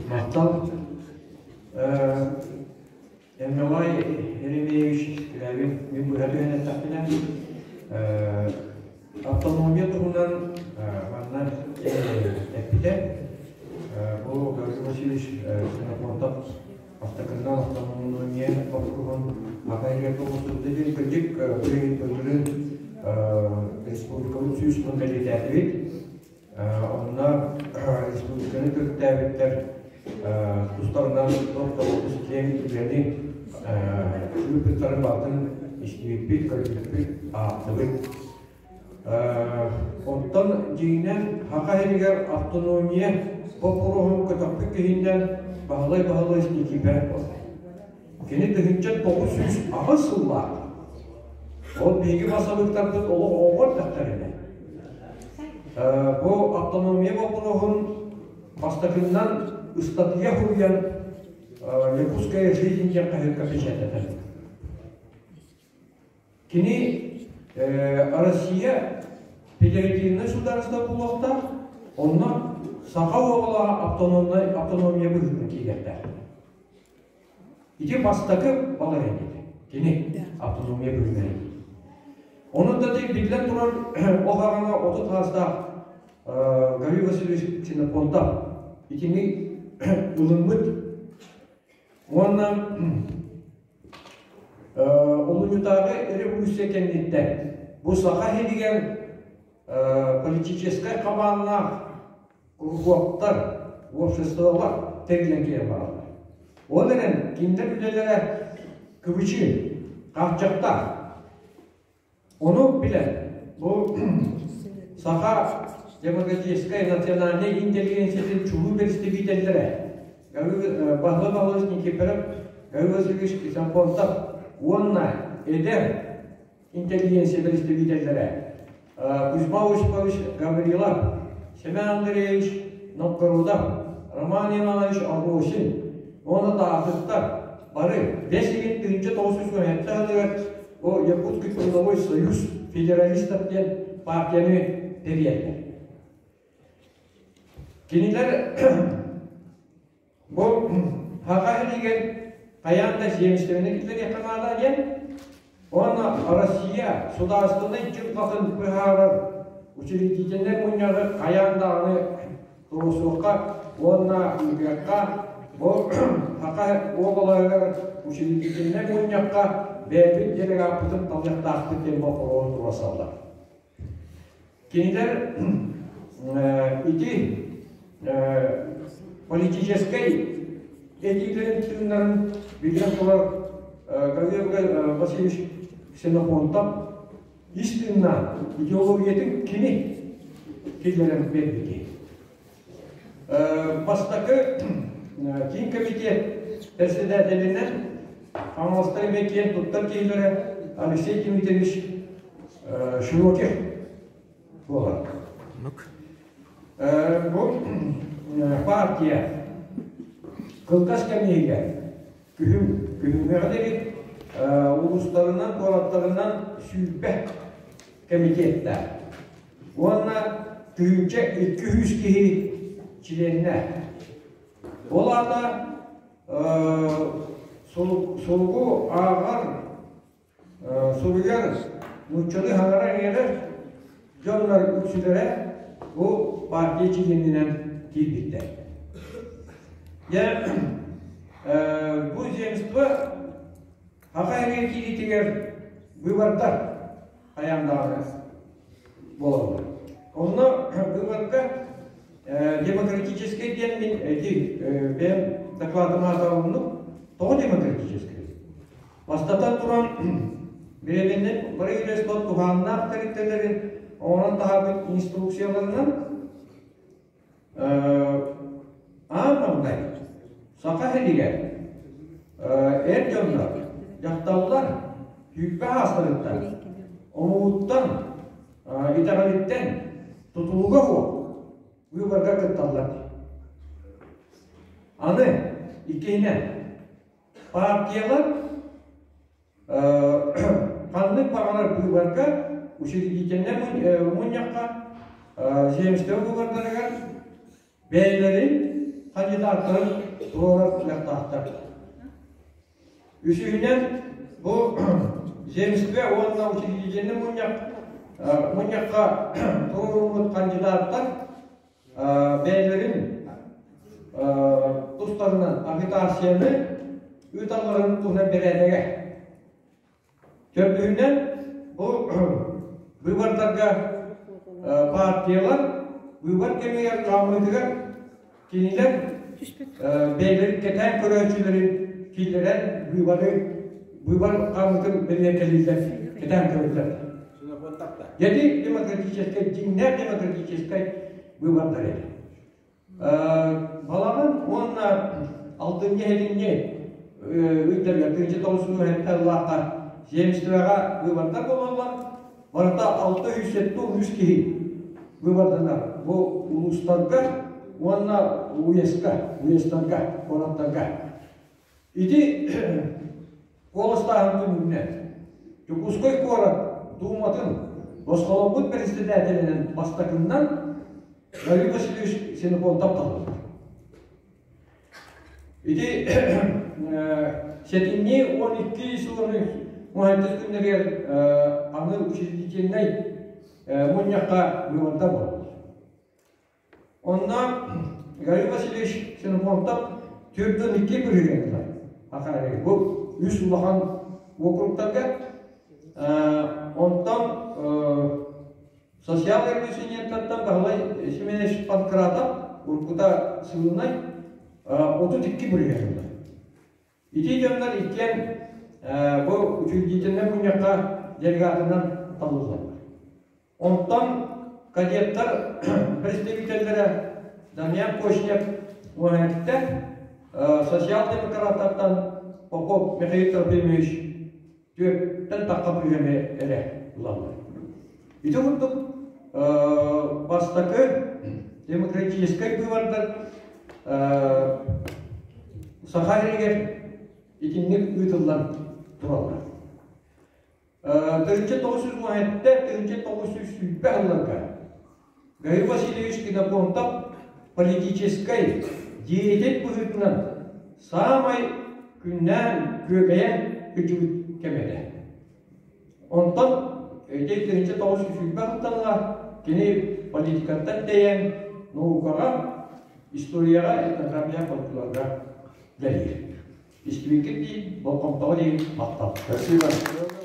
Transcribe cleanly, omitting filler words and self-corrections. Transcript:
Махтал. Ермолай Еремеевич Скрябин мин быһа түһэн эттэхпинэ, автономия туһунан манна эппитэ. Бу Гаврил Васильевич Ксенофонтов бастакыннан автономия боппуруоһун Аха тоҕусунда диэн кырдьык былырыын республикабыт 100 сылын бэлиэтээтибит. Онно республиканы төрүттээбиттэр тустарынан тохтобулус киэҥ үлэни ыыппыттарын барытын истибиппит, көрбүппүт, аахтыбыт. Оттон дьиҥинэн Саха сиригэр автономия боппуруоһун көтөхпүт киһиннэн Баһылай Баһылайович Никифоров буолла. Кини 1908 сыллаах. Ол биһиги бассабыыктарбыт олох оҕо эрдэхтэринэ. Бу автономия боппуруоһун бастакыннан ыстатыйа суруйан «Якутская жизнь» диэн хаһыакка печататар. Кини Россия федеративнай судаарыстыба буолуохтаах, онно саха уобалаһа автономнай автономия быһыытынан киириэхтээх. Ити бастакы балаһыанньа этэ. Кини автономия быһыытынан. Онон да биллэн турар ол хаҕана 30 саастаах Гаврил Васильевич Ксенофонтов итини ылыммыт уонна Олунньутааҕы революция кэнниттэн бу Саха сиригэр политическай хабааннаах куруһуоктар, обществолар тэриллэн киирэн бараллар. Ол эрэн кинилэр үлэлэрэ кыбычыын, хааччахтаах. Ону билэн, бу Саха демократическай национальнай интеллигенциятын чулуу бэрэстэбиитэллэрэ Баһылай Павлович Никифоров, Гаврил Васильевич Ксенофонтов уонна эдэр интеллигенция бэрэстэбиитэллэрэ Кузьма Осипович Гаврилов, Семен Андреевич Новгородов, Роман Иванович Авросин уонна таатыттар бары 5 1917 сылыгар бу Якутский трудовой союз федералистов диэн партияны тэрийэллэр. Кинилэр бу Саха сиригэр хайаан да земствоны киллэриэххэ наада диэн уонна Россия судаарыстыбаннай дьылҕатын быһаарар учредительнай мунньаҕы хайаан даҕаны туруорсуохха уонна ыытыахха. Бу Саха уобалаһыгар учредительнай мунньахха бэйэбит делегаппытын талыахтаахпыт диэн боппуруоһу туруорсаллар. Кинилэр ити политическай этиилэрин тыыннарын биллэн турар Гаврил Васильевич Ксенофонтов ис тыыннаах идеологиятын кини киллэрэн биэрбити. Бастакы Киин комитет председателинэн Хаҥаластар эмиэ киэн туттар киһилэрэ Алексей Дмитриевич Широких буолар. Бу партия кылгас кэм иһигэр күһүн күһүҥҥэҕэ диэри улуустарынан, куораттарынан 20 комитеттээх уонна 1200 киһи чилиэннээх. Ол аата суругу ааҕар, суруйар, нууччалыы саҥарар иҥэрэр дьоннор үксүлэрэ бу партия чилиэнинэн киирбиттэр. Дьэ, бу земство Саха сиригэр киириитигэр выбордар хайаан даҕаны буолаллар. Онно выборга демократическай диэн мин эти бэйэм докладым аата оннук. Тоҕо демократическай? Бастатан туран, бириэмэннэн бары үлэс туһааннаах тэрилтэлэрин оҥорон таһаарбыт инструкцияларынан аан маҥнай Саха сиригэр эр дьоннор, дьахталлар 20 саастарыттан, омугуттан, итэҕэлиттэн тутулуга суох выборга кытталлар. Аны иккиһинэн, партиялар ханнык баҕарар быыбарга учредительнай мунньахха земство быыбардарыгар бэйэлэрин кандидаттарын туруорар кыахтаахтар. Үсүһүнэн, бу земство уонна учредительнай мунньах мунньахха туруоруммут кандидаттар бэйэлэрин тустарынан агитацияны ыыталларын туһунан бэрээдэгэ. Төрдүһүнэн, бу выбордарга партиялар выбор кэмигэр хаамыытыгар кинилэр бэйэлэрин кэтээн көрөөччүлэрин киллэрэн выборы выбор хаамыытын бэрэбиэркэлииллэр, кэтээн көрөллөр. Дьэти демократическай, дьиҥнээх демократическай выбордар этэ. Балаҕан уонна алтынньы сэтинньи ыйдарыгар 1997 сыллаахха земствоҕа выбордар буолаллар. Барыта 673 киһи выборданар. Бу улуустарга уонна уезка, уезтарга, куораттарга. Ити куоластааһын түмүгүнэн Дьокуускай куорат Дууматын босхоломмут председателинэн бастакыннан Гаврил Васильевич Ксенофонтов талыллар. Ити сэтинньи 12 сылын уһайтыс күннэригэр аны учредительнай мунньахха выбордар буолаллар. Онно Гаврил Васильевич Ксенофонтов 42 бырыһыан ылар. Акаарыга бу үс улахан уокуруктарга. Онтон социал революционертартан Баһылай Семенович Панкратов уруккута сылынай 32 бырыһыан ылар. Ити дьоннор иккиэн бу учредительнай мунньахха делегатынан талыллаллар. Онтон кадеттар представителлэрэ Дамьян Кочнев уһаайыттар социал-демократтартан Попов Михаил Трофимович түөртэн тахха быыһаны эрэ ылаллар. Ити курдук бастакы демократическай быыбардар Саха сиригэр итинник ыытыллан тураллар. 1917-1920 сылларга Гаврил Васильевич Ксенофонтов политическай деятель быһыытынан саамай күннээн күөгэйэн күдьүбүт кэмэ этэ. Онтон ити 1920 сылтан ыла кини политикаттан тэйэн наукаҕа, историяҕа, этнография фольклорга үлэлиир. Истибиккит дии, болҕомтоҕо диэн махтал. Спасибо.